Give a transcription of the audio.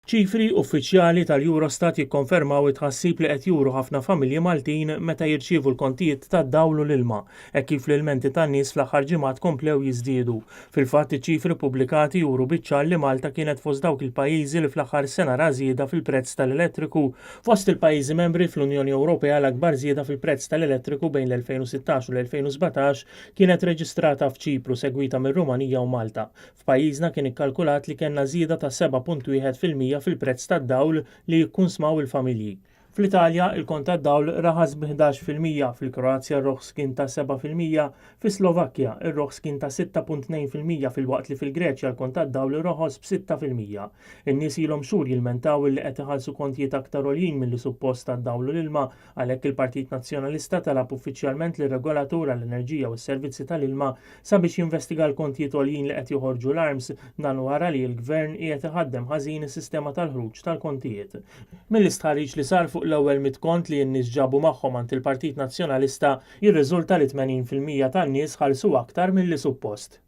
Ċifri uffiċjali tal-Eurostat jikkonfermaw it-tħassib li qed juru ħafna familji Maltin meta jirċievu l-kontijiet tad-dawl u l-ilma, hekk kif l-ilmenti tan-nies fl-aħħar ġimgħat komplew jiżdiedu. Fil-fatt, iċ-ċifri ppubblikati juru biċ-ċar li Malta kienet fost dawk il-pajjiżi li fl-aħħar sena ra żieda fil-prezz tal-elettriku. Fost il-pajjiżi membri fl-Unjoni Ewropea l-akbar żieda fil-prezz tal-elettriku bejn l-2016 u l-2017 kienet reġistrata f'Ċipru segwita mir-Rumanija u Malta. F'pajjiżna kien ikkalkulat li kellna żieda ta' 7.1% fil-prezz tad-dawl li jikkunsmaw il-familji. Fl-Italja, il-kont tad-dawl raħas bi 11%, fil-Kroazja r-roħs kien ta' 7%, fis-Slovakkja, ir-roħs kien ta' 6.2% filwaqt li fil-Greċja l-kont tad-dawl roħos b'6%. In-nies ilhom xhur jilmentaw illi qed iħallsu kontijiet aktar għoljin milli suppost għad-dawl u l-ilma. Għalhekk il-Partit Nazzjonalista talab uffiċjalment lir-Regolatur għall-Enerġija u s-Servizzi tal-Ilma sabiex jinvestiga l-kontijiet għoljin li qed joħorġu l-ARMS, dan wara li l-Gvern qiegħed iħaddem ħażin is-sistema tal-ħruġ tal-kontijiet. Mill-istħarriġ li sar fuq l-ewwel mitt kont li n-nies ġabu magħhom għand il-Partit Nazzjonalista jirriżulta li 80% tan-nies ħallsu aktar milli suppost.